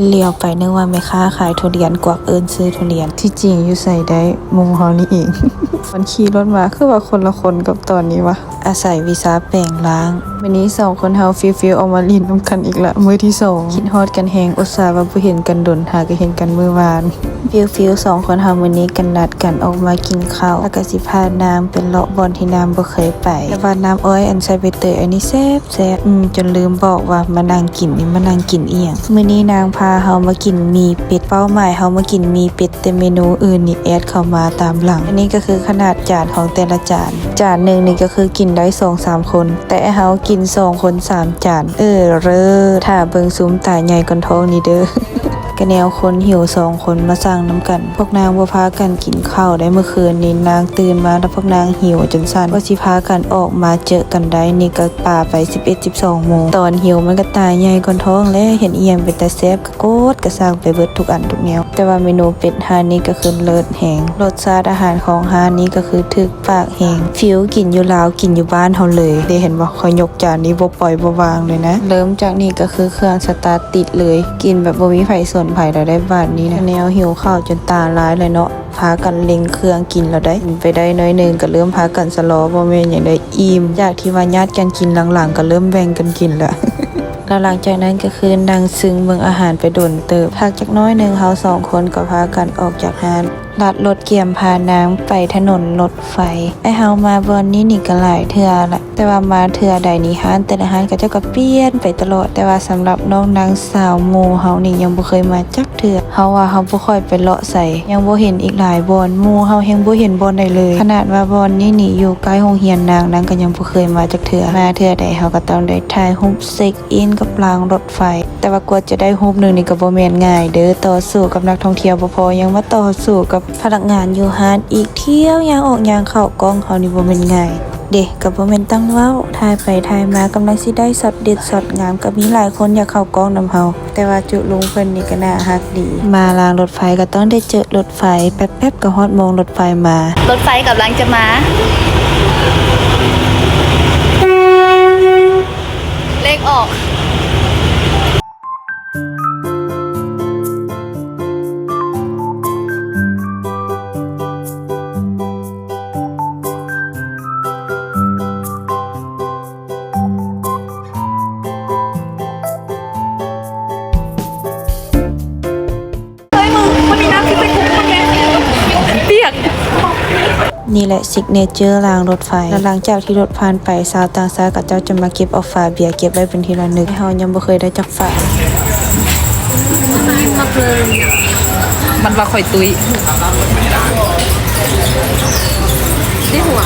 ຫຼຽວໄປນຶກວ່າແມ່ຄ້າຂາຍທຸລຽນ ກວັກເອີ້ນຊື້ທຸລຽນ. ທີ່ຈິງຢູ່ໃສໄດ້ ໝູ່ເຮົານີ້ເອງ. ຕອນຂີ່ລົດມາຄືວ່າຄົນລະຄົນກັບຕອນນີ້ວະ. ອາໄສວິຊາແປງຮ່າງ. ມື້ນີ້ສອງຄົນເຮົາຟິວໆອອກມາຫຼິ້ນນຳກັນອີກລະ ມື້ທີສອງ. ຄິດຮອດກັນແຮງ ອຸດສ່າວ່າບໍ່ເຫັນກັນດົນ ຫາກະເຫັນກັນມື້ວານ. ຟິວໆ ສອງຄົນເຮົາມື້ນີ້ກໍນັດກັນອອກມາກິນເຂົ້າ ແລ້ວກໍຊິພານາງໄປເລາະບ່ອນທີ່ນາງບໍ່ເຄີຍໄປ. ແຕ່ວ່ານ້ຳອ້ອຍອັນໃສ່ໃບເຕີຍອັນນີ້ແຊບໆ. ອືມ ຈົນລືມບອກວ່າມານັ່ງກິນນີ້ ມານັ່ງກິນອີ່ຫຍັງ. ມື້ນີ້ນາງພາເຮົາມາກິນໝີ່ເປັດ. ເປົ້າໝາຍເຮົາມາກິນໝີ່ເປັດ ແຕ່ເມນູອື່ນນີ້ແອດເຂົ້າມາຕາມຫຼັງ. ອັນນີ້ກໍຄືຂະໜາດຈານຂອງແຕ່ລະຈານ. ຈານໜຶ່ງນີ້ກໍຄືກິນໄດ້ສອງສາມຄົນ ແຕ່ເຮົາກິນສອງຄົນສາມຈານ. ເອີ ເລີດ. ຖ້າເບິ່ງຊຸມຕາໃຫຍ່ກ່ອນທ້ອງນີ້ເດີ້. ກະແນວຄົນຫິວສອງຄົນມາສັ່ງນຳກັນ. ພວກນາງບໍ່ພາກັນກິນເຂົ້າໄດ້. ມື້ຄືນນີ້ນາງຕື່ນມາແລ້ວພວກນາງຫິວຈົນສັ່ນ. ກວ່າຊິພາກັນອອກມາເຈີກັນໄດ້ນີ້ກໍປາໄປສິບເອັດ ສິບສອງໂມງ. ຕອນຫິວມັນກໍຕາໃຫຍ່ກ່ອນທ້ອງແລ້ວ. ເຫັນອີ່ຫຍັງເປັນຕາແຊບກໍກົດກະສັ່ງໄປເບິດທຸກອັນທຸກແນວ. ແຕ່ວ່າເມນູເປັດຮ້ານນີ້ກໍຄືເລີດແຮງ. ລົດຊາດອາຫານຂອງຮ້ານນີ້ກໍຄືຖືກ ປາກແຮງ ຟີວກິນຢູ່ລາວ ກິນຢູ່ບ້ານເຮົາເລີຍເດ້. ເຫັນບໍ່ ຂ້ອຍຍົກຈານນີ້ບໍ່ປ່ອຍບໍ່ວາງເລີຍນະ. ເລີ່ມຈາກນີ້ກໍຄືເຄື່ອງສະຕາດຕິດເລີຍ ກິນແບບບໍ່ມີໃຜສົນໃຜແລ້ວໄດ້ບາດນີ້ນະ. ແນວຫິວເຂົ້າຈົນຕາລາຍເລີຍເນາະ ພາກັນເລັ່ງເຄື່ອງກິນແລ້ວໄດ໋. ໄປໄດ້ໜ້ອຍໜຶ່ງກໍເລີ່ມພາກັນຊະລໍ ບໍ່ແມ່ນຫຍັງໃດ ອີ່ມ. ຈາກທີ່ວ່າຍາດກັນກິນ ຫຼັງໆກໍເລີ່ມແບ່ງກັນກິນແລ້ວ. ແລ້ວຫຼັງຈາກນັ້ນກໍຄືນັ່ງຊຶ່ງເບິ່ງອາຫານໄປດົນເຕີບ. ພັກຈັກໜ້ອຍໜຶ່ງ ເຮົາສອງຄົນກໍພາກັນອອກຈາກຮ້ານ. ລັດລົດກຽມພານາງໄປຖະໜົນລົດໄຟ. ອ້າຍເຮົາມາບ່ອນນີ້ນີ້ກໍຫຼາຍເທື່ອລະ ແຕ່ວ່າມາເທື່ອໃດນີ້ຮ້ານແຕ່ລະຮ້ານເຂົາເຈົ້າກໍປ່ຽນໄປຕະຫຼອດ. ແຕ່ວ່າສຳລັບນ້ອງນາງສາວໝູ່ເຮົານີ້ຍັງບໍ່ເຄີຍມາຈັກເທື່ອ. ເຮົາວ່າເຮົາບໍ່ຄ່ອຍໄປເລາະໃສ ຍັງບໍ່ເຫັນອີກຫຼາຍບ່ອນ. ໝູ່ເຮົາແຮ່ງບໍ່ເຫັນບ່ອນໃດເລີຍ. ຂະໜາດວ່າບ່ອນນີ້ນີ້ຢູ່ໃກ້ໂຮງຮຽນນາງ ນາງກໍຍັງບໍ່ເຄີຍມາຈັກເທື່ອ. ມາເທື່ອໃດເຮົາກໍຕ້ອງໄດ້ຖ່າຍຮູບເຊັກອິນກັບລາງລົດໄຟ. ແຕ່ວ່າກວ່າຈະໄດ້ຮູບໜຶ່ງນີ້ກໍບໍ່ແມ່ນງ່າຍເດີ້. ຕໍ່ສູ້ກັບນັກທ່ອງທ່ຽວບໍ່ພໍ ຍັງມາຕໍ່ສູ້ກັບພະນັກງານຢູ່ຮ້ານອີກ. ທ່ຽວຍ່າງອອກຍ່າງເຂົ້າ ກ້ອງເຮົານີ້ບໍ່ແມ່ນງ່າຍເດ້. ກໍບໍ່ແມ່ນຕັ້ງເວົ້າ ຖ່າຍໄປຖ່າຍມາກຳລັງຊິໄດ້ຊັອດເດັດຊັອດງາມ. ກໍມີຫຼາຍຄົນຢາກເຂົ້າກ້ອງນຳເຮົາ ແຕ່ວ່າຈຸລຸງເພິ່ນນີ້ກໍໜ້າຮັກດີ. ມາລາງລົດໄຟກໍຕ້ອງໄດ້ເຈີລົດໄຟ ແປັບໆກໍຮອດໂມງລົດໄຟມາ. ລົດໄຟກຳລັງຈະມາ ເລກອອກ. ເຮີ້ຍ ມຶງ ມັນມີນ້ຳທີ່ໄປກຸກມັນແນ່ ປຽກ. ນີ້ແຫຼະ ຊິກເນເຈີລາງລົດໄຟ. ແລ້ວຫຼັງຈາກທີ່ລົດຜ່ານໄປ ຊາວຕ່າງຊາດເຂົາເຈົ້າຈະມາເກັບເອົາຝາເບຍ ເກັບໄວ້ເປັນທີ່ລະນຶກ. ເຮົາຍັງບໍ່ເຄີຍໄດ້ຈັກຝາ. ມັນວ່າຂ້ອຍຕຸ້ຍ. ທີ່ຫົວ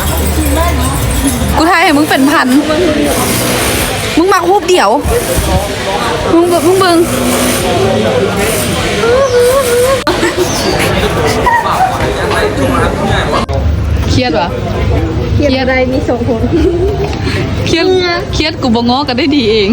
ກູຖ່າຍໃຫ້ມຶງເປັນພັນ. ມຶງມັກຮູບດຽວ. ມຶງເບິ່ງ ມຶງເບິ່ງ. ຄຽດຫວາ? ຄຽດ ຄຽດບໍ່ໄດ້ ມີສອງຄົນ. ຄຽດ ເມື່ອ ຄຽດ ກູບໍ່ງໍ້ກໍໄດ້ດີເອງ.